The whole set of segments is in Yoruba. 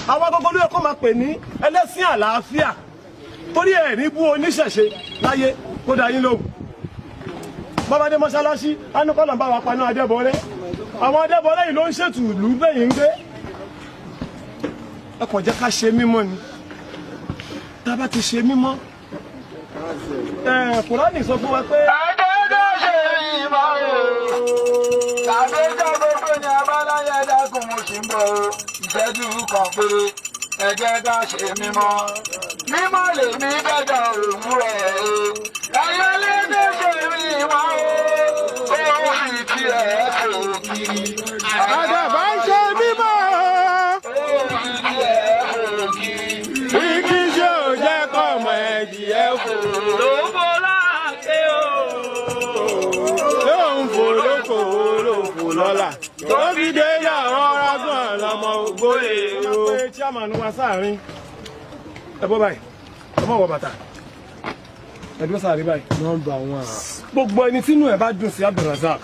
Àwọn agogo ló yẹ kó máa pè ní ẹlẹ́sìn àlàáfíà, torí ẹ̀ ní bú oníṣẹ̀ṣe láyé kó dá yín lóhùn. Bàbá dé mọ́ṣáláṣí, ánúkọ́lọ̀ ń bá wa paná adẹ́bọrẹ́. Àwọn adẹ́bọrẹ́ yìí ló ń ṣètò ìlú bẹ́yìn ń gbé. Ẹ kàn jẹ́ ká ṣe mímọ́ ni. Tá a bá ti ṣe mímọ́ ẹ, Kùránì sọ fún wa pé. Àdéjọ́ ṣe ìmọ̀ o. Àdéjọ́ gbogbo ní abáláyé, dákun, mo sì ń bọ̀ o. Ìṣẹ́jú kan péré, ẹ jẹ́ ká ṣe mímọ́. Mímọ́ lèmi bẹ́jọ́ òwúrọ̀ o. Ẹyẹ lédè ṣe ìmọ̀ o. Ó fi tiẹ̀ fò kiri. Àdàbà ń ṣe mímọ́. Ó fi tiẹ̀ fò kiri. Igi ṣe ò jẹ́ kọ́mọ ẹ̀dìyẹ fò. Lóko láàké o. Ló ń fò lóko, ló fò lọ́la. Tó fi dé yàrá ọ̀rágùn lọ́mọ ògbóyè o. Pé chairman wa sáàrin, ẹ bọ́ báyìí, ẹ mọ̀ wọ bàtà, ẹ dúró sáàrin báyìí. Number one. Gbogbo ẹni tínú ẹ bá dùn sí Abdulrasaq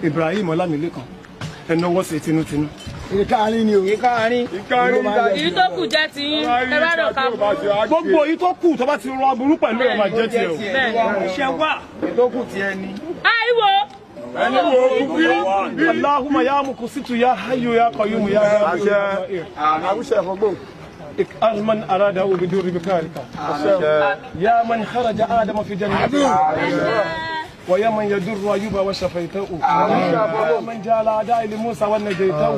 Ibrahim Ọlámilékan, ẹ náwó sí tinútinú. Ìkàrin ni o. Ìkàrin. Ìkàrin. Èyí tó kù jẹ́ ti yín, ẹ bá rò ká fún. Gbogbo èyí tó kù tó bá ti rọ aburú pẹ̀lú ẹ̀ máa jẹ́ tiẹ̀ o. Bẹ́ẹ̀. Ṣe wà. Àìwò. Ẹni wo kú bí. Allahumma ya muqsitu ya hayyu ya qayyum ya Àṣẹ. Àwùṣe fọgbó. اجعل من أراده بدور بكارك يا من خرج آدم في جنته، ويا من يدر أيوب وشفيته، ويا من جعل أعداء لموسى ونجيته،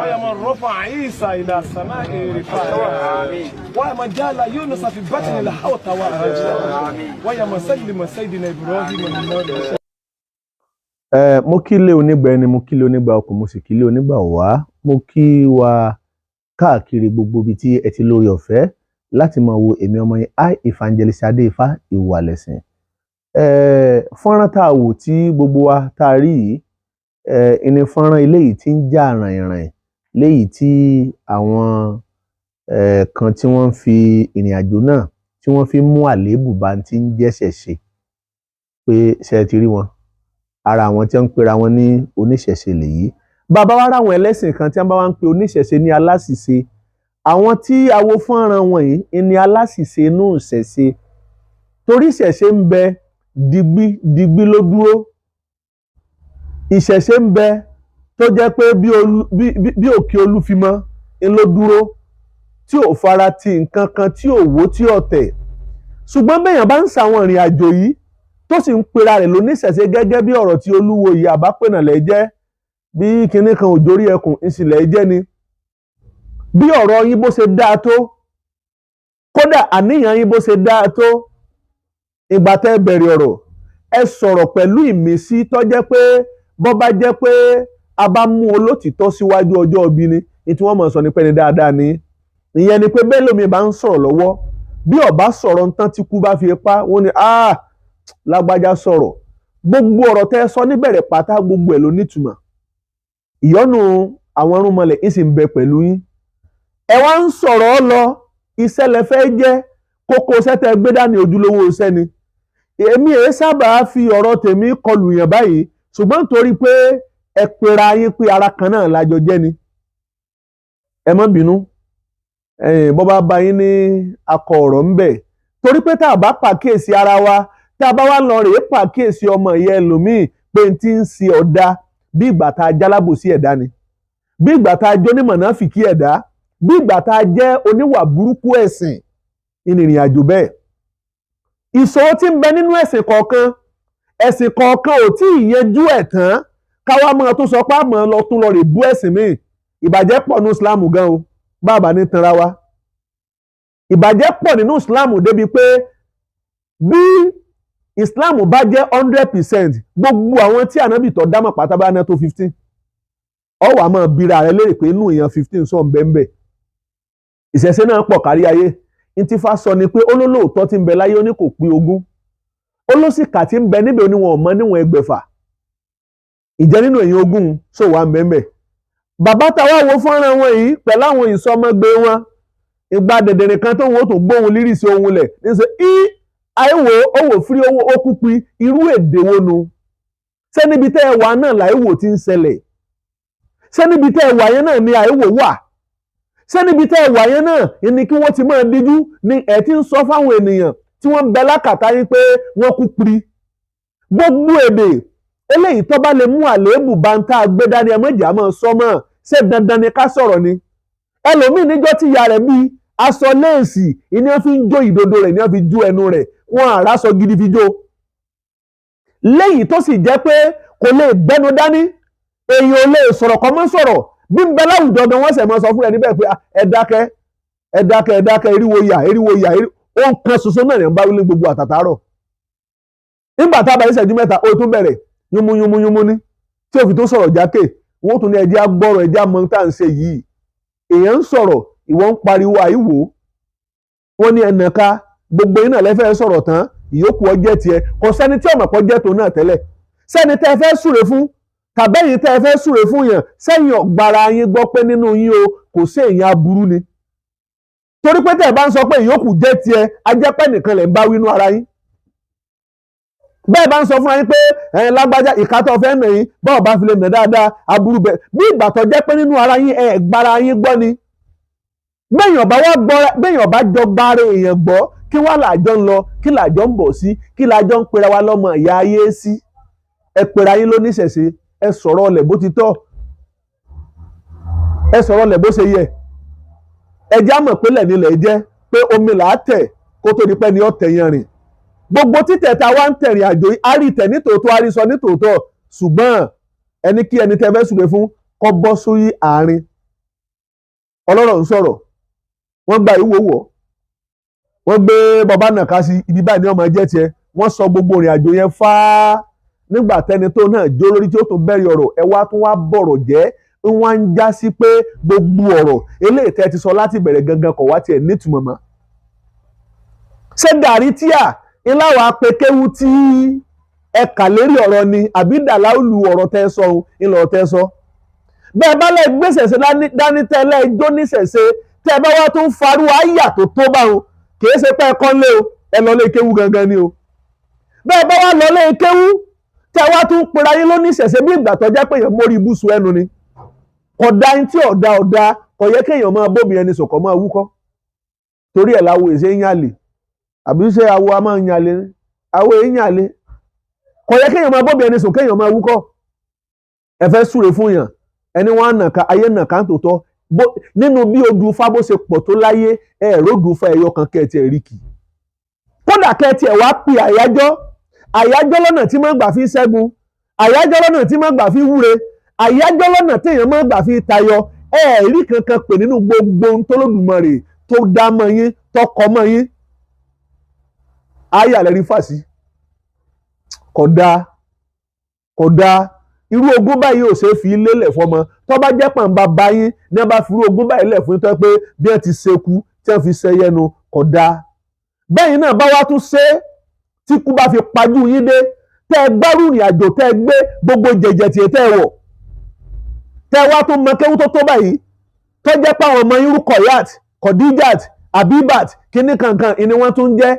ويا من رفع عيسى إلى السماء رفاعه، ويا من جعل يونس في بطن الحوت وأخرجه، ويا من سلم سيدنا إبراهيم من النار. Ẹ mo kí lé onígbà ẹni, mo kí lé onígbà ọkọ̀, mo sì kí lé onígbà wá. Mo kí wa káàkiri gbogbo ibi tí ẹ ti lórí ọ̀fẹ́ láti máa wo èmi ọmọ yín, I Evangelist Adéifá Ìwàlẹ̀sìn. Ẹ fọ́nrán tá a wò tí gbogbo wa tá a rí yìí, ẹ ìní fọ́nrán eléyìí tí ń jà ràìnràìn, léyìí tí àwọn kan tí wọ́n ń fi ìrìn àjò náà tí wọ́n fi ń mú àléébù bá ti ń jẹ́sẹ̀ ṣe pé ṣe ti rí wọn, ara àwọn tí wọ́n ń pera wọn ní oníṣẹ̀ṣe lèyí. Bàbá wa ráwọn ẹlẹ́sìn kan tí wọ́n bá wá ń pe oníṣẹ̀ṣe ní aláṣìṣe. Àwọn tí awo fọ́nrán wọn yìí ní aláṣìṣe inú ìṣẹ̀ṣe, torí ìṣẹ̀ṣe ń bẹ digbí digbí ló dúró. Ìṣẹ̀ṣe ń bẹ tó jẹ́ pé bí òkè Olúfimọ́ ń ló dúró, tí ò fara ti nǹkan kan, tí ò wó, tí ò tẹ̀. Ṣùgbọ́n béèyàn bá ń ṣàwọn ìrìn àjò yìí tó sì ń pera rẹ̀ lóníṣẹ̀ṣe, gẹ́gẹ́ bí ọ̀rọ̀ tí olúwo yìí àbápẹ̀nàlẹ̀ jẹ́, bí kinní kan òjòrí ẹkùn ìsìnlẹ̀ jẹ́ ni, bí ọ̀rọ̀ yín bó ṣe dáa tó, kódà àníyàn yín bó ṣe dáa tó, ìgbà tẹ́ bẹ̀rẹ̀ ọ̀rọ̀, ẹ sọ̀rọ̀ pẹ̀lú ìmísí tó jẹ́ pé bọ́ bá jẹ́ pé a bá mú olótìtọ́ síwájú ọjọ́ ibi ni ní tí wọ́n mọ̀ sọ ní pẹ́ni dáadáa ni. Ìyẹn ni pé bẹ́ẹ̀ lómi bá ń sọ̀rọ̀ lọ́wọ́, bí ó bá sọ̀rọ̀ ntán tí kú bá fi pa wọ́n ní, "Ah, lágbájá sọ̀rọ̀." Gbogbo ọ̀rọ̀ tẹ́ ẹ sọ níbẹ̀rẹ̀ pátá, gbogbo ẹ̀ ló nítumọ̀. Ìyọ́nú àwọn irúnmọlẹ̀ ń sì ń bẹ pẹ̀lú yín. Ẹ wá ń sọ̀rọ̀ ọ lọ, iṣẹ́ lẹ fẹ́ jẹ́, kókó iṣẹ́ tẹ́ gbé dání ojúlówó iṣẹ́ ni. Èmi èé sábà fi ọ̀rọ̀ tèmi kọlù yàn báyìí, ṣùgbọ́n nítorí pé ẹ pera yín pé ara kan náà lájọ jẹ́ ni, ẹ má bínú bọ́ bá bá yín ní akọ ọ̀rọ̀ ń bẹ̀, torí pé tá a bá pàkíyèsí ara wa, tá a bá wá lọ rèé pàkíyèsí ọmọ ìyá ẹlòmíì pé n ti ń ṣe ọ̀dà, bí ìgbà tá a jálábòsí ẹ̀dá ni, bí ìgbà tá a jẹ́ onímọ̀nàfìkì ẹ̀dá, bí ìgbà tá a jẹ́ oníwà burúkú ẹ̀sìn ìrìn àjò bẹ́ẹ̀. Ìṣòro tí ń bẹ nínú ẹ̀sìn kọ̀ọ̀kan, ẹ̀sìn kọ̀ọ̀kan ò tí ì yanjú ẹ̀ tán, káwá máa tún sọ pé àmọ́ lọ tún lọ rè bú ẹ̀sìn míì. Ìbàjẹ́ pọ̀ ní Islam gan o, bàbá ní tanra wa. Ìbàjẹ́ pọ̀ nínú Islam débi pé bí Islam bá jẹ́ 100%, gbogbo àwọn tí ànábì tó dámọ̀ pátá bá ná tó 15, ọ wàá máa bira rẹ léèrè pé inú èèyàn 15 sọ̀ ń bẹ́ẹ̀ bẹ́ẹ̀. Ìṣẹ̀ṣe náà pọ̀ kárí ayé. Ntí fa sọ ni pé olólóòótọ́ tí ń bẹ láyé, ó ní kò pín 20, olóṣìkà tí ń bẹ níbẹ̀ oníwọ̀n ọ̀mọ́ níwọ̀n 600. Ìjẹ́ nínú èyàn 20 sọ wà ń bẹ́ẹ̀ bẹ́ẹ̀. Bàbá táwa wo fọ́nrán wọn yìí pẹ̀lú àwọn ìsọmọgbé wọn, ìgbà dẹ̀dẹ̀rẹ̀ kan tó ń wò tó gbóhùn lírì sí ohun lẹ̀ ní sọ í àìwò owó fírí owó ó kú pi. Irú èdè wo nu? Ṣé níbi tẹ́ ẹ wà náà làìwò ti ń ṣẹlẹ̀? Ṣé níbi tẹ́ ẹ wà yẹn náà ni àìwò wà? Ṣé níbi tẹ́ ẹ wà yẹn náà ni kí wọ́n ti máa díjú ni ẹ̀ ti ń sọ fáwọn ènìyàn tí wọ́n ń bẹ lákàtà yín pé wọ́n kú piri? Gbogbo èdè eléyìí tó bá lè mú àléébù bá ń tá a gbé dání, ẹ mọ̀jà máa sọ mọ́. Ṣé dandan ni ká sọ̀rọ̀ ni? Ẹlòmíì níjọ́ tí ìyá rẹ̀ bí aṣọ léèsì ìní wọ́n fi ń jó ìdodo rẹ̀, ní wọ́n fi jó ẹnu rẹ̀, wọ́n àràsọ gidi fi jó. Léyìí tó sì jẹ́ pé kò lè gbẹnu dání, èèyàn ò lè sọ̀rọ̀ kọ́ mọ́ sọ̀rọ̀ bí ń bẹ láwùjọ gan, wọ́n sẹ̀ mọ́ sọ fún ẹni bẹ́ẹ̀ pé ẹ dákẹ́, ẹ dákẹ́, ẹ dákẹ́, eriwo yà, eriwo yà. Ó ń kan ṣoṣo náà ní bá wílé gbogbo àtàtàrọ̀. Nígbà tá a bá ìṣẹ́jú mẹ́ta, ó tún bẹ̀rẹ̀ yúnmú yúnmú yúnmú ní tí òfin tó sọ̀rọ̀ jákè. Wọ́n tún ní ẹjẹ́ agbọ́rọ̀, ẹjẹ́ amọ̀ tá à ń ṣe yìí. Èèyàn ń sọ̀rọ̀, ìwọ ń pariwo àìwò. Wọ́n ní ẹnìka gbogbo iná lẹ́fẹ̀ẹ́ sọ̀rọ̀ tán, ìyókù ọjẹ́ tiẹ̀. Kò sẹ́ni tí ọ̀mọ̀pọ̀ jẹ́ tó náà tẹ́lẹ̀. Sẹ́ni tẹ́ ẹ fẹ́ súre fún tàbẹ́yìn tẹ́ ẹ fẹ́ súre fún yàn, sẹ́yìn ọ̀gbára yín gbọ́ pé nínú yín o kò sí èèyàn aburú ni. Torí pé tẹ́ ẹ bá ń sọ pé ìyókù jẹ́ tiẹ̀, ajẹ́pẹ́ nìkan lẹ̀ ń bá wínú ara yín. Bẹ́ẹ̀ bá ń sọ fúnra yín pé ẹ̀ lágbájá ìkátọ́ fẹ́ nà yín, báwo bá fi lè nà dáadáa aburú bẹ́ẹ̀. Bí ìgbà tó jẹ́ pé nínú ara yín ẹ̀ gbára yín gbọ́ ni. Béèyàn bá wá gbọ́, béèyàn bá jọ gbára èèyàn gbọ́, kí wá làjọ ń lọ, kí làjọ ń bọ̀ sí, kí làjọ ń pera wa lọ́mọ ìyá ayé sí? Ẹ pera yín lóníṣẹ̀ṣe, ẹ sọ̀rọ̀ ọlẹ̀ bó ti tọ́, ẹ sọ̀rọ̀ ọlẹ̀ bó ṣe yẹ. Ẹ já mọ̀ pé lẹ̀ nílẹ̀ jẹ́ pé omi là á tẹ̀ kó tó di pẹ́ ni ọ̀tẹ̀ yẹn rìn. Gbogbo títẹ̀ tá a wá ń tẹ̀rìn àjò yìí, a rí tẹ̀ nítòótọ́, a rí sọ nítòótọ́, ṣùgbọ́n ẹni kí ẹni tẹ́ fẹ́ súre fún kó bọ́ sórí àárín. Ọlọ́rọ̀ ń sọ̀rọ̀, wọ́n gba ìwò wọ̀, wọ́n gbé bàbá nàka sí ibi báyìí ní ọmọ jẹ́ tiẹ̀. Wọ́n sọ gbogbo ìrìn àjò yẹn fáá. Nígbà tẹni tó náà jó lórí tí ó tún bẹ̀rẹ̀ ọ̀rọ̀, ẹ wá tún wá bọ̀rọ̀ jẹ́. Wọ́n ń já sí pé gbogbo ọ̀rọ̀ eléyìí tẹ́ ti sọ láti bẹ̀rẹ̀ gangan kọ̀ wá tiẹ̀ nítumọ̀ mọ́. Ṣé gàrí tíà ńláwàá pe kéwú tí ẹ kà lérí ọ̀rọ̀ ni, àbí dàláùlù ọ̀rọ̀ tẹ́ sọ ńlọrọ̀ tẹ́ sọ? Bẹ́ẹ̀ bá lẹ́ gbèsèsè dání tẹ́lẹ̀ jó níṣẹ̀ṣe, tẹ́ bá wá tún farú àyà tó tó báwọn, kìí ṣe pé ẹ kọ́ lé o, ẹ lọ lé kéwú gangan ni o. Bẹ́ẹ̀ bá wá lọ lé kéwú, tẹ́ wá tún pera yín lóníṣẹ̀ṣe bí ìgbà tó jẹ́ pé èèyàn mórí ibùsùn ẹnu ni. Kódà ní tí ọ̀dà ọ̀dà kò yẹ kéèyàn máa bóbi ẹni sọ̀kọ̀ máa wúkọ́. Torí ẹ̀ láwo èsè ń yàlè, àbí ṣé awo a máa ń yàlè ni? Awo èé yàlè. Kò yẹ kéèyàn máa bóbi ẹni sùn kéèyàn máa wúkọ́. Ẹ fẹ́ súre fún yàn, ẹni wọn á nàka ayé nàka ń tòótọ́. Nínú bí odù Ifá bó ṣe pọ̀ tó láyé, ẹ ródù Ifá ẹyọ kan kẹ́ẹ̀tì ẹ̀ rí kì. Kódà kẹ́ẹ̀tì ẹ̀ wá pe àyájọ́, àyájọ́ lọ́nà tí máa ń gbà fi ṣẹ́gun, àyájọ́ lọ́nà tí máa ń gbà fi wúre, àyájọ́ lọ́nà téèyàn máa ń gbà fi tayọ, ẹ rí kankan pè nínú gbogbo ohun t'Olódùmarè tó dá mọ́ yín, tó kọ mọ́ yín. Ayé àlẹ́ rí fàṣí. Kódà kódà irú ogún báyìí ò ṣe é fi lélẹ̀ fọmọ. Tó bá jẹ́ pàǹbá báyìí ní wọ́n bá fi irú ogún báyìí lẹ̀ fún tó pé bí wọ́n ti ṣekú tí wọ́n fi ṣẹyẹnu, kódà. Bẹ́yìn náà bá wá tún ṣe é tí kú bá fi pajú yín dé, tẹ́ ẹ gbárù ìrìn àjò tẹ́ ẹ gbé gbogbo jẹ̀jẹ̀ tiẹ̀ tẹ́ ẹ wọ̀, tẹ́ ẹ wá tún mọ kéwú tó tó báyìí, tó jẹ́ pé àwọn ọmọ irú Kọ̀yat, Kọ̀díjàt, Abibat, kíní kankan ìní wọ́n tún jẹ́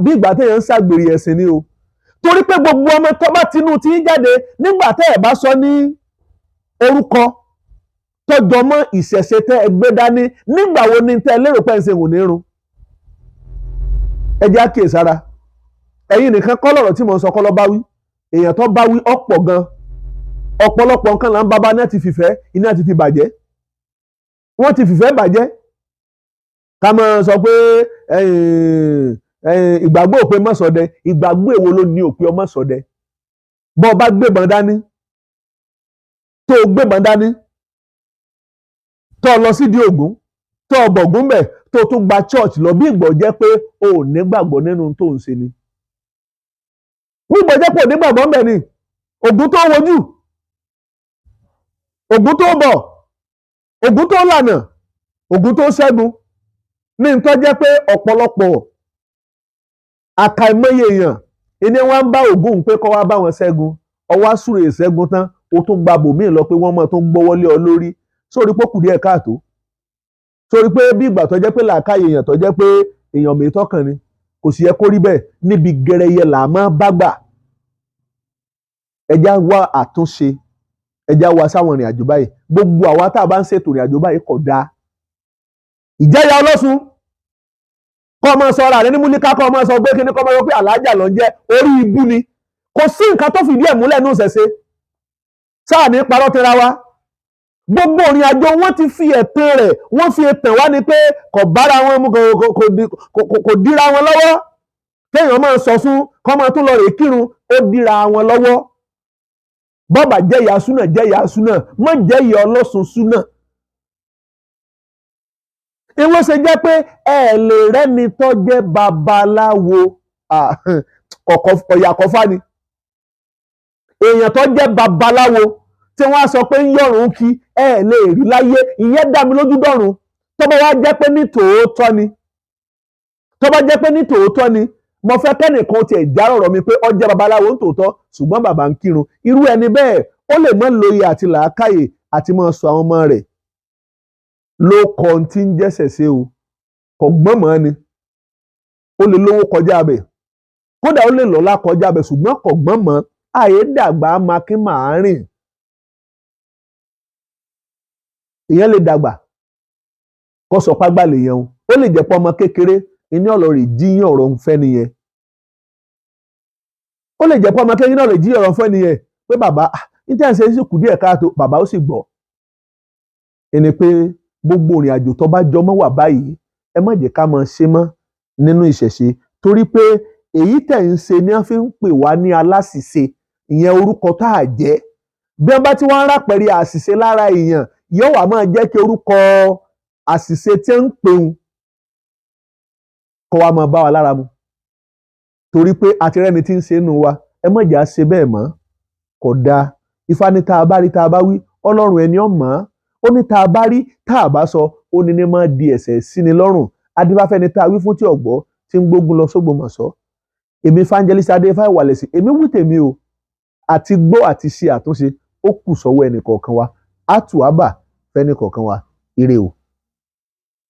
bí ìgbà téèyàn ń ṣàgbèrè ẹ̀sìn ni o. Torí pé gbogbo ọmọ tó bá tinú tí ń jáde nígbà tẹ́ ẹ bá sọ ní orúkọ tó jọ mọ́ ìṣẹ̀ṣe tẹ́ ẹ gbé dání, nígbà wo ni tẹ́ ẹ lérò pé ń ṣe òní run? Ẹ jẹ́ àkíyèsára. Ẹ̀yin nìkan kọ́ lọ̀rọ̀ tí mo ń sọ kọ́ lọ́ bá wí. Èèyàn tó bá wí ọ̀pọ̀ gan. Ọ̀pọ̀lọpọ̀ nǹkan là ń bábá náà ti fìfẹ́, iná ti fi bàjẹ́. Wọ́n ti fìfẹ́ bàjẹ́. Ká máa sọ pé ìgbàgbọ́ òpin mọ́sọdẹ, ìgbàgbọ́ èwo ló ní òpin ọmọ sọdẹ? Bọ́ ọ bá gbébọn dání, tó o gbébọn dání, tó o lọ sídìí Ògún, tó o bọ̀gún bẹ̀, tó o tún gba church lọ, bí ìgbọ̀ jẹ́ pé o ò nígbàgbọ́ nínú tó ń ṣe ni. Bí ìgbọ̀ jẹ́ pé o ò nígbàgbọ́ ńbẹ̀ ni, Ògún tó wojú, Ògún tó bọ̀, Ògún tó lànà, Ògún tó ṣẹ́gun, ní ntọ́ jẹ́ pé ọ̀pọ̀lọpọ̀ àkàìmọye èèyàn ìní wọn ń bá Ògún pé kọ́ wá bá wọn ṣẹ́gun, ọwọ́ àsúrè ìṣẹ́gun tán, ó tún gba bòmíì lọ pé wọ́n mọ̀ tó ń gbọ́wọ́lé ọ lórí. Sórí pé ó kù díẹ̀ káàtó, sórí pé bí ìgbà tó jẹ́ pé làákàyè èèyàn tó jẹ́ pé èèyàn mi tọkàn ni, kò sì yẹ kó rí bẹ́ẹ̀. Níbi gẹrẹyẹ là máa bá gbà. Ẹja wá àtúnṣe, ẹja wá sáwọn ìrìn àjò báyìí. Gbogbo àwa tá a bá ń ṣètò ìrìn àjò báyìí kò dáa. Ìjẹ́yà ọlọ́sùn kọ́ ọmọ sọ ara rẹ ní múlíká, kọ́ ọmọ sọ pé kíní, kọ́ ọmọ sọ pé àlájà ló ń jẹ́, orí ibú ni. Kò sí nǹkan tó fìdí ẹ̀ múlẹ̀ ní ìṣẹ̀ṣe. Sáà ní parọ́ tẹ́ra wa. Gbogbo ìrìn àjò wọn ti fi ẹ̀tàn rẹ̀, wọ́n fi ẹ̀tàn wá ni pé kò bára wọn mu, kò díra wọn lọ́wọ́. Kéèyàn máa sọ fún kọ́ máa tún lọ rè kírun, ó díra wọn lọ́wọ́. Bọ́bà jẹ́ ìyá súnà, jẹ́ ìyá súnà, má jẹ́ ìyá ọlọ́sùn súnà. Ìwọ ṣe jẹ́ pé ẹ lè rẹ́ni tó jẹ́ babaláwo, ọ̀yàkọ́fà ni. Èèyàn tó jẹ́ babaláwo tí wọ́n á sọ pé ń yọ̀rùn kí ẹ lè rí láyé, ìyẹn dá mi lójú dọ̀run. Tó bá wá jẹ́ pé ní tòótọ́ ni, tó bá jẹ́ pé ní tòótọ́ ni, mo fẹ́ kẹ́nìkan tiẹ̀ já ọ̀rọ̀ mi pé ó jẹ́ babaláwo ń tòótọ́, ṣùgbọ́n bàbá ń kírun. Irú ẹni bẹ́ẹ̀ ó lè mọ́ lóye àti làákàyè àti mọ́ sọ àwọn ọmọ rẹ̀ ló kọ́ tí ń jẹ́sẹ̀ ṣe o, kò gbọ́n mọ́ ni. Ó lè lówó kọjá abẹ, kódà ó lè lọ́lá kọjá abẹ, ṣùgbọ́n kò gbọ́n mọ́. Àyè dàgbà máa kí màá rìn. Ìyẹn lè dàgbà kó sọ págbá lè yẹn o, ó lè jẹ́ pé ọmọ kékeré iní ọ̀rọ̀ rẹ̀ jíyàn ọ̀rọ̀ ń fẹ́ nìyẹn. Ó lè jẹ́ pé ọmọ kékeré náà lè jíyàn ọ̀rọ̀ ń fẹ́ nìyẹn pé bàbá ní tí à ń ṣe sì kù díẹ̀ káàtó, bàbá ó sì gbọ́. Ẹni pé gbogbo ìrìn àjò tó bá jọmọ́ wà báyìí, ẹ má jẹ́ ká máa ṣe mọ́ nínú ìṣẹ̀ṣe, torí pé èyí tẹ̀ ń ṣe ni wọ́n fi ń pè wá ní aláṣìṣe, ìyẹn orúkọ tá a jẹ́. Bí wọ́n bá ti wá ń rápẹ̀rẹ̀ àṣìṣe lára èèyàn, yóò wá máa jẹ́ kí orúkọ àṣìṣe tí ń pèun kó wá máa bá wa lára mu, torí pé àti rẹ́ni tí ń ṣe nù wa. Ẹ má jẹ́ á ṣe bẹ́ẹ̀ mọ́, kò dáa. Ifá ní tá a bá rí tá a bá wí, Ọlọ́run ẹni ọ̀ mọ́. Ó ní tá a bá rí tá a bá sọ, ó ní ní máa di ẹ̀ṣẹ̀ sí ni lọ́rùn. Adífáfẹ́ ni tá a wí fún tí ọ̀gbọ́ tí ń gbógun lọ sÓgbómọ̀ṣọ́. Èmi Evangelist Adéfá Ìwàlẹ̀sì, èmi wí tèmi o, àti gbọ́ àti ṣe àtúnṣe ó kù sọ́wọ́ ẹnì kọ̀ọ̀kan wa. Á tù á bà fẹ́ni kọ̀ọ̀kan wa. Ire o.